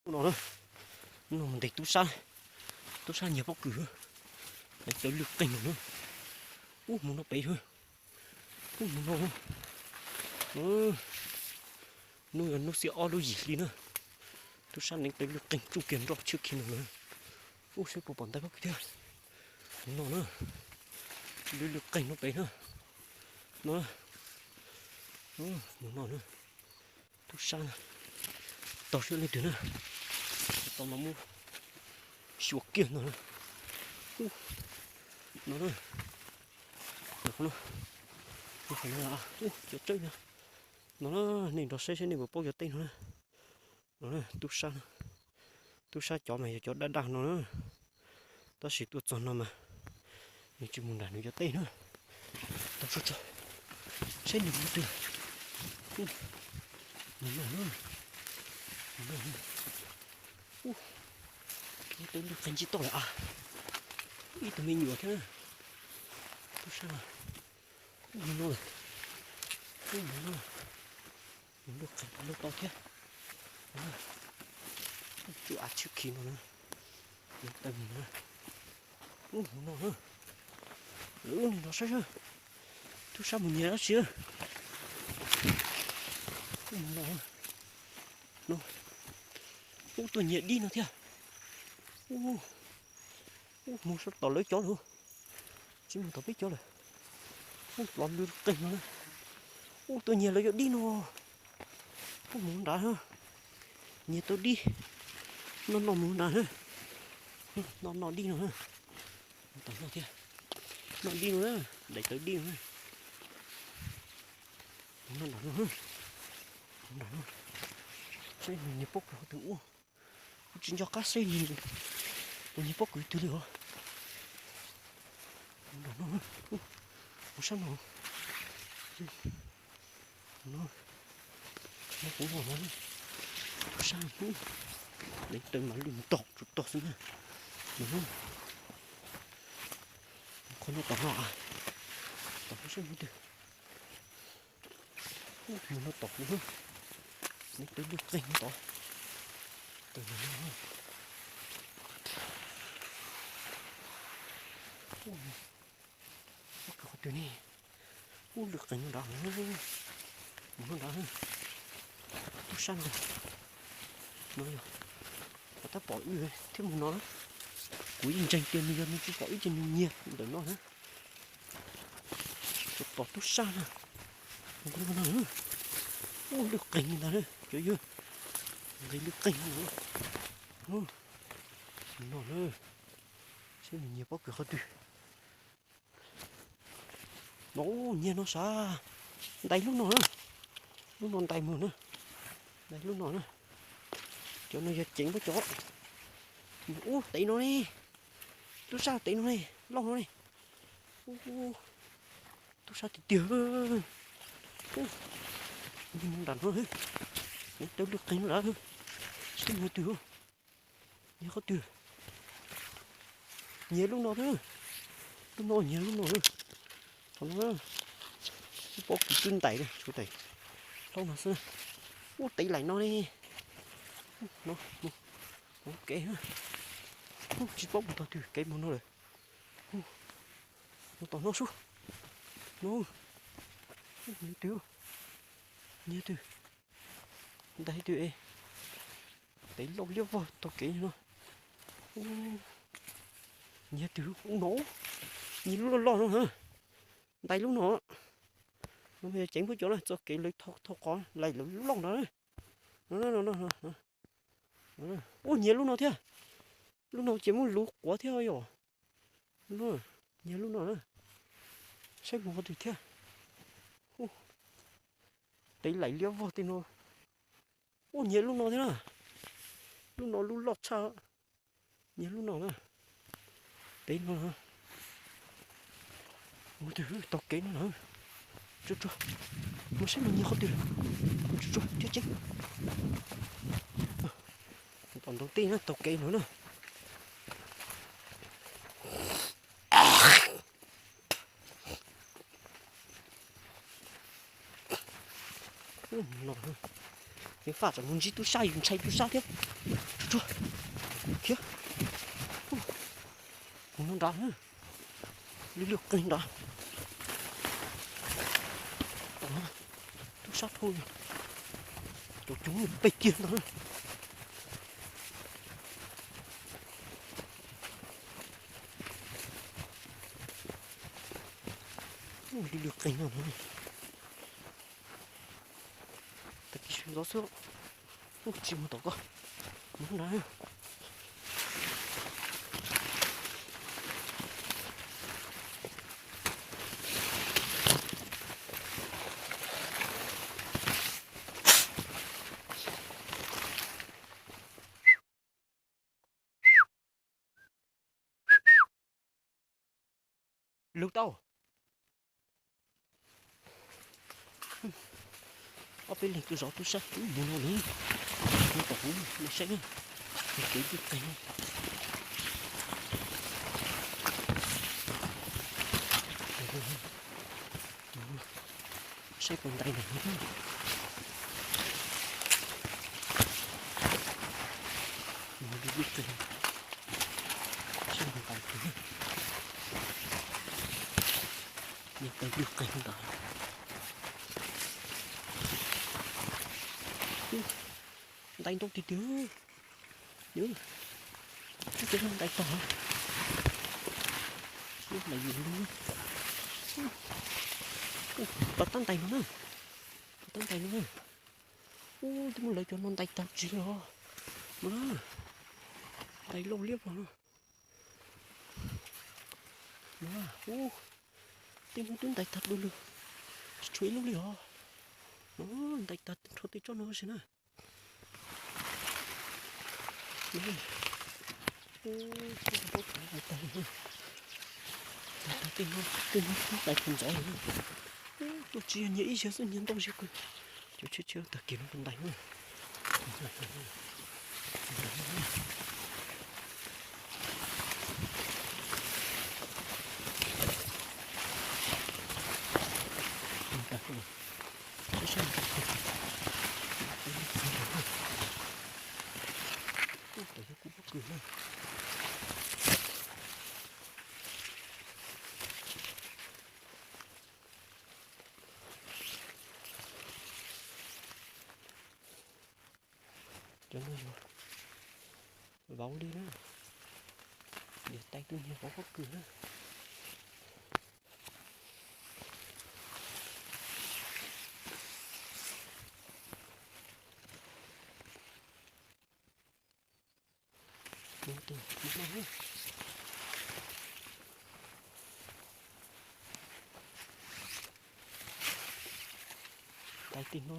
No na, no mus ntes tub sab, tub sab nyiag pob kws, ntes tawv lwj qeeg no na. Ub, mus no pem, ub, mus no, hnub yog hnub xiab ob lub yim hli na. Tub sab ntes tawv lwj qeeg tsuj kiag nroj tshwj khiv no na. Ub, saib puas pom ntais pob kws thiab. Mus no na, lwj lwj qeeg no pem na. No, mus no na. Tub sab na, tau sib leej twg na, tau no muab xyuas kiag no na. Ub, no na, no, no, ub, cov teb no, no na, nej nrog saib saib nej puas paub cov teb no na. No na, tub sab, tub sab cov mas yog cov daj daj no na. Tab sis tuaj txog no mas nws tsis mus nram nws cov teb na. Tau tso tso, saib nws mus twg. Mus no na, mus no. Ub, teb lub qeeg ntsib toj lawm a. Ib tug me nyuam thiab na. Tub sab, ub, mus no lawm. Ub, mus no. Mus lub qeeg lub toj thiab. Tsuj av tshwj khiv no na. Mus tawm mus na. Ub, mus no. Lawv ub, nws nrog saib saib. Tub sab mus nyiag dab tsi. Ub, mus no. No. Ub, tuaj nyiag dib no thiab. Ub, ub, mus sab tom lawv cov lawm. Tsis mus tom peb cov lawm. Ub, plov lwj qeeg no na. Ub, tuaj nyiag lawv cov dib no. Ub, mus nrad, nyiag tau dib. Noj noj mus nrad, noj noj dib no na. Tom no thiab, noj dib no na, daim tawv dib no na. Noj nrad no, nrad no. Saib nws nyiag pob kws qhov twg ua. Kuv tsis nco qab saib nws, nws nyiag pob kws twg li os. Nrad no, mus sab no. No, no kuv no, tub sab, daim tawv mas lwj ntog tsuj tog xwb na. Qhov no tom no, tom no saib mus twg. Mus no tom no, daim tawv lwj qeeg no tom. Tawv no. Ub, qhov twg ne? Ub, lwj qeeg no nrad, mus no nrad. Tub sab ntag. No yog, tab pom wb thiab mus no na. Kuv yeej ntseeg tias nws yog nws tsis pom wb ces nws nyiag ntawm no na. Tsuas pom tub sab na. Ub, lwj qeeg ntag na cov yawg. Nqis lwj qeeg no. No na. Saib nws nyiag pob kws qhov twg. No, nyiag no sav. Ntais lub no na. Lub no ntais mus na. Ntais lub no na. Cov no yog ceev pob cov. Ub, tev no ne. Tub sab tev no ne, loj no ne. Ub, tub sab tiag tiag. Ub, nyiag mus nram no. Nws tawv lwj qeeg no lawm. Saib mus twg. Nyiag qhov twg? Nyiag lub no thiab. Lub no, nyiag lub no. Qhov no, ub, pob kws twb ntais na, tshuav daim hlau no xwb. Ub, tev laim no ne. No, mus kev. Ub, tsis paub mus tog twg, kev mus no lawm. Mus tom no sub. No, nyiag twg? Nyiag twg? Ntais twg es? Tev loj liab vog tau kev no. Nyiag twg? Ub no, nyiag lub loj loj no na. Ntais lub no. No yog ceev pob cov na, txoj kev lawv thau qhov laim lawv loj ntawd. Ub, nyiag lub no thiab. Lub no ces muaj lub quav thiab yom. Nyiag lub no na. Saib mus qhov twg thiab. Ub, tev laim liab vog tej no. Ub, nyiag lub no thiab na. Lub no lub loj tshaj. Nyiag lub no na. Tev no na. Mus twg tau kev no na. Tsuag tsuag. Mus saib mus nyiag qhov twg. Tsuag tsuag thiab tseeb. Tom ntug tij na, tau kev no na. Ub, no, ceev faj tsam mus ntsib tub sab, yus ntshai tub sab thiab. Tsuag thiab. Mus no nrad na, lwj lwj qeeg nrad. Tom no tub sab dhau, cov coob pes kiag ntag na. Lwj lwj qeeg no. Tag kis sawv ntxov xwb, tsis mus tom ko, mus nrad. Lug tau. Ob peb leeg tuaj zov tub sab tub mus no lawm. Nyob tom hauv nej saib na, kev dub qeeg. Saib puas ntais ntawm no. Dub dub qeeg. Saib puas ntais. Ntais dub qeeg ntawd. Ntais ntau tiag tiag. Ub, ntais tag. Ub, ntais yus li. Ub, rov tab ntais no na. Rov tab ntais no na. Ub, twb muab lawv cov no ntais tag tsis li os. Mus na. Ntais loj liab vog no. Ub, tej no twb ntais tag du lug, tsis tshuav ib lub li os. Ntais tag nrho tej tsob no si na. Ntais tag, tej no twb ntais tag ntxov. Tuaj tsis yog nyiag ib zaug xwb, nyiag ntau zaug kawg. Cov tshiab tshiab tag kis no puas ntais na. Cov no yuav vauv li na, niam tais tus nyiag vauv pob kws na. Tais tig no.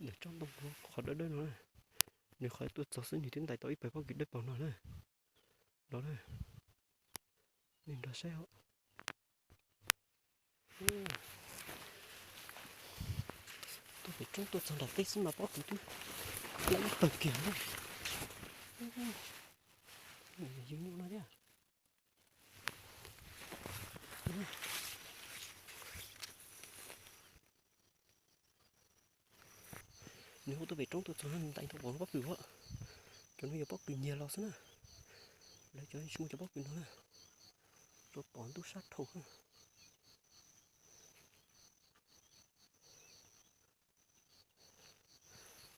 Ntawm tsob ntoo qhov dawb dawb no, nws qhov tuaj txog xwb nws twb ntais tau ib pawg pob kws dawb paug no na. Los na, nej nrog saib os. Tuaj pem roob tuaj txog nram teb xwb mas pob kws twb ib pawg kiag na. Yus nyuj no thiab. Nws hu tuaj pem roob tuaj txog ntais tau pom pob kws os. Cov no yog pob kws nyiag los xwb na. Lawv cov tsis muaj cov pob kws no na. Tuaj pom ntub sab dhau.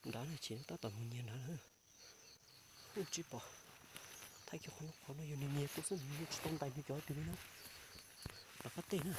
Nrad na, tsis tab tom mus nyiag nrad na. Ub, tsis pom. Thaij kiag qhov no, qhov no yog nws nyiag tuaj xwb, nws tsis tau ntais nws cov twg li na. Tom qab teb na.